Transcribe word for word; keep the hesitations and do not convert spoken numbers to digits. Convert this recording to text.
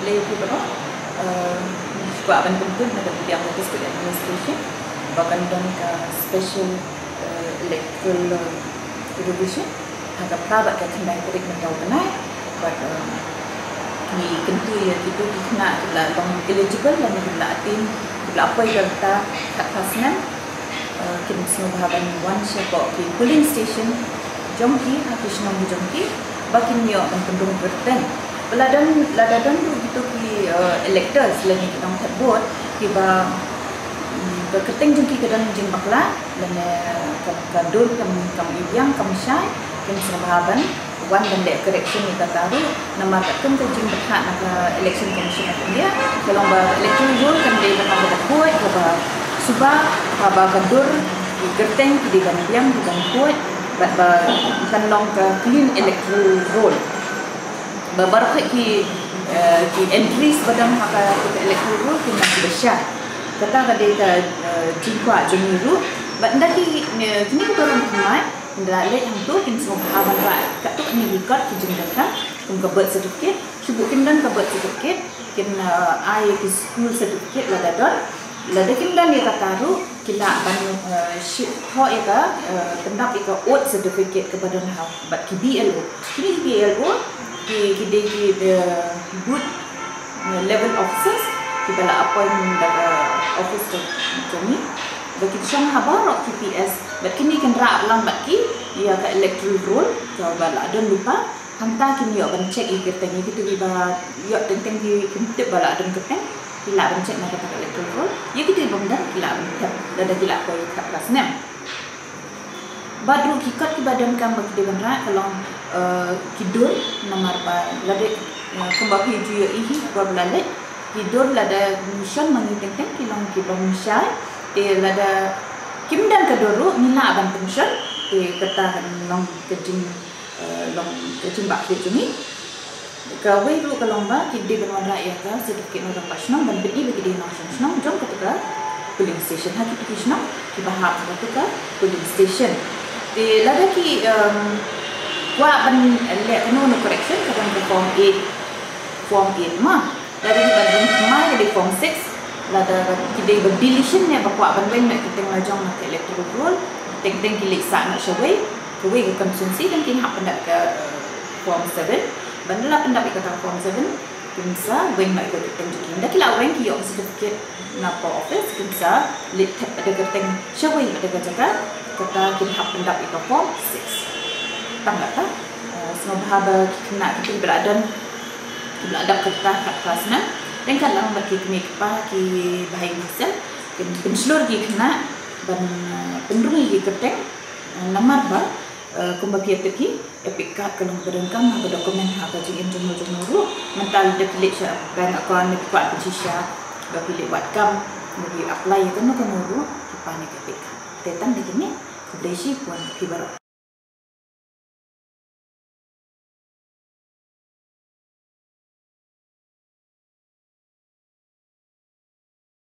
Ïa ki baroh, eh, kwah ban pyntip na ka liang ka District Administration ba kan don ka special, eh, electoral, eh, revision ha ka phra bad ka khyndai tarik mynta u bnai. Bad, eh, ngi kyntu ïa kito ki khynnah kiba la long eligible lane kiba la attain, kiba la poi ka rta khatphra snem, eh, kin sngewbha ban wan sha ki polling station jong ki ha ki shnong ki jong ki ba kin ïoh ban pynrung kyrteng. Ba lada don, lada don ruh kito ki, eh, electors lane ki nongthep vote kiba, mm, ka kyrteng jong ki ka don jingbakla lane ka, ka dur kam, kam i biang kam shai, kin sngewbha ban wan ban leh correction ïa kata ruh, namar katkum ka jingbthah na ka Election Commission of India ka long ba electoral roll kan dei ban long kaba khuid, kaba suba, kaba ka dur ki kyrteng ki dei ban biang, ki ban khuid, bad ba kan long ka clean electoral roll. Ba baroh ki, eh, ki entries ba don ha ka, ka electoral roll kin long kiba shai. Kata ka dei ka, eh, jingkwah jong ngi ruh. Bad ynda ki, eh, kine ki baroh ki mai ynda leit hangto kin sngewbha ban rah katto katne ki kot ki jingdonkam, kum ka birth certificate, shu buh kim don ka birth certificate, kin, eh, ai ki school certificate lada don, lada kim don ïa kata ruh, ki lah ban, eh, shim thoh ïa ka, eh, pyndap ïa ka oath certificate kaba don ha bad ki B L O. Kine ki B L O ki, ki dei ki, eh, booth, eh, level officers kiba la appoint da ka office jong, jong ngi. Ba ki shong ha baroh ki P S bad kine kin rah lang bad ki ïa ka electoral roll kaba la don lypa. Hangta kin ïoh ban check ïa ki kyrteng, ïa kito kiba ïoh teng teng ki, kim tip ba la don kyrteng, ki lah ban check na kata ka electoral roll. Ïa kito kibym don ki lah ban thep lada ki la poi khatphra snem. Bad ruh ki kot kiba donkam ba ki dei ban rah ka long, eh, ki dur, namar ba lada, eh, kumba phi ju ïohi ba la leit, ki dur lada ngi shon ma ngi teng teng ki long kibym shai. Te lada kim don ka dur ruh ngi lah ban pynshon. Te kata kan long ka jing, eh, long ka jingbakla jong ngi. Kawei ruh ka long ba ki dei ban wanrah ïa ka certificate nongrangbah shnong ban pyni ba ki dei nongshong shnong jong kata ka polling station ha kito ki shnong kiba hap ha kata ka polling station. Te lada ki, em, kwah ban leh kano kano correction ka don ka form eight, form eight ma. Lada ki ba don thymmai ka dei form six. Lada ki dei ba deletion ne ba kwah ban weng noh kyrteng la jong na ka electoral roll, teng teng ki leit sah noh shawei, kawei ka constituency, kan kin hap pyndap ka, eh, form seven. Ban da la pyndap ïa kata form seven, kin sa weng noh ïa ka kyrteng jong ki. Ynda ki la weng ki ïoh ka certificate na post office, kin sa leit thep da ka kyrteng shawei da ka jaka, kata kin hap pyndap ïa ka form six. Tang kata, eh, sngewbha ba ki khynnah kiba la don, kiba la dap ka rta khatphra snem, ryngkat lang bad ki kmie ki kpa, ki bahai ki sel, kin pynshlur ïa ki khynnah ban, eh, pynrung ïa ki kyrteng, eh, namar ba, eh, kumba phi ïa tip hi, EPIC card ka long kaba donkam ha ka document ha ka jingim jong uno jong uno ruh. Mynta lada phi leit sha bank account ne phi kwah pynshisha ba phi leit wad kam, ba phi apply ïa kano kano ruh, phi pan ïa ka EPIC card. Te tang da kine, khublei shibun ïa phi baroh.